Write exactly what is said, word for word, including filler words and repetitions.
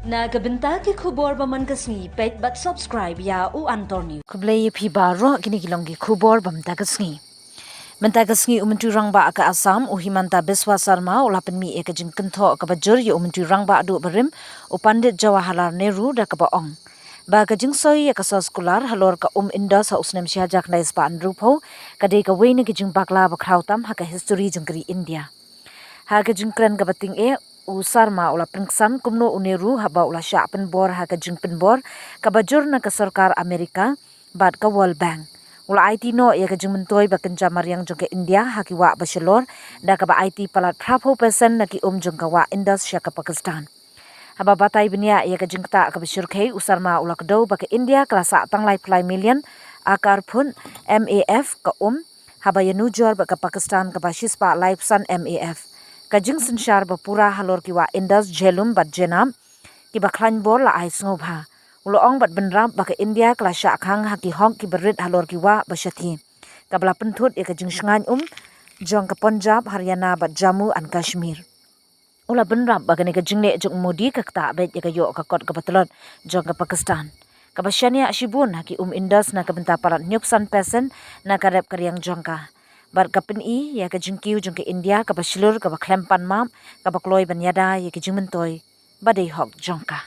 Na ka bynta ki khubor ba man ka sngi, peit bad subscribe ïa U Antor News. Khublei ïa phi baroh, kine ki long ki khubor ba mynta ka sngi. Mynta ka sngi u Myntri Rangbah ka Assam, u Himanta Biswa Sarma, u la pynmih ïa ka jingkynthoh kaba jur ïa u Myntri Rangbah duh barim, u Pandit Jawaharlal Nehru, da kaba ong ba ka jingsoi ïa ka soskular halor ka um Indus ha u snem shihajar khyndai spah hynriewphew, ka dei kawei na ki jingbakla ba khraw tam ha ka histori jong ka ri India. Ha ka jingkren kaba tyngeh, u Sarma u la pynksan kumno u Nehru haba u la shah pynbor ha ka jingpynbor kaba jur na ka sorkar Amerika bad ka World Bank. U la aiti noh ïa ka jingmyntoi ba kynja mariang jong ka India ha ki wah ba shalor, da kaba aiti palat phraphew percent na ki um jong ka wah Indus sha ka Pakistan. Haba batai bniah ïa ka jingktah kaba shyrkhei, u Sarma u la kdew ba ka India ka la sah tang laiphew lai million akar phut, M A F, ka um, haba ïanujor bad ka Pakistan kaba shispah laiphew san M A F. Ka jingsynshar ba pura halor ki wah Indus, Jhelum bad Chenab, kiba khlaiñ bor, la ai sngewbha. U la ong bad bynrap ba ka India ka la shah khang ha ki hok kiba rit halor ki wah ba shathie, kaba la pynthut ïa ka jingshngaiñ um jong ka Punjab, Haryana bad Jammu and Kashmir. U la bynrap ba kane ka jingleh jong u Modi ka ktah beit ïa ka ïoh ka kot kaba tlot jong ka Pakistan, kaba shaniah shibun ha ki um Indus na ka bynta palat hynñiewphew san percent na ka rep ka riang jong ka, bad ka pyni ïa ka jingkiew jong ka India kaba shlur, kaba khlem pan map, kaba kloi ban ïada ïa ki jingmyntoi ba dei hok jong ka.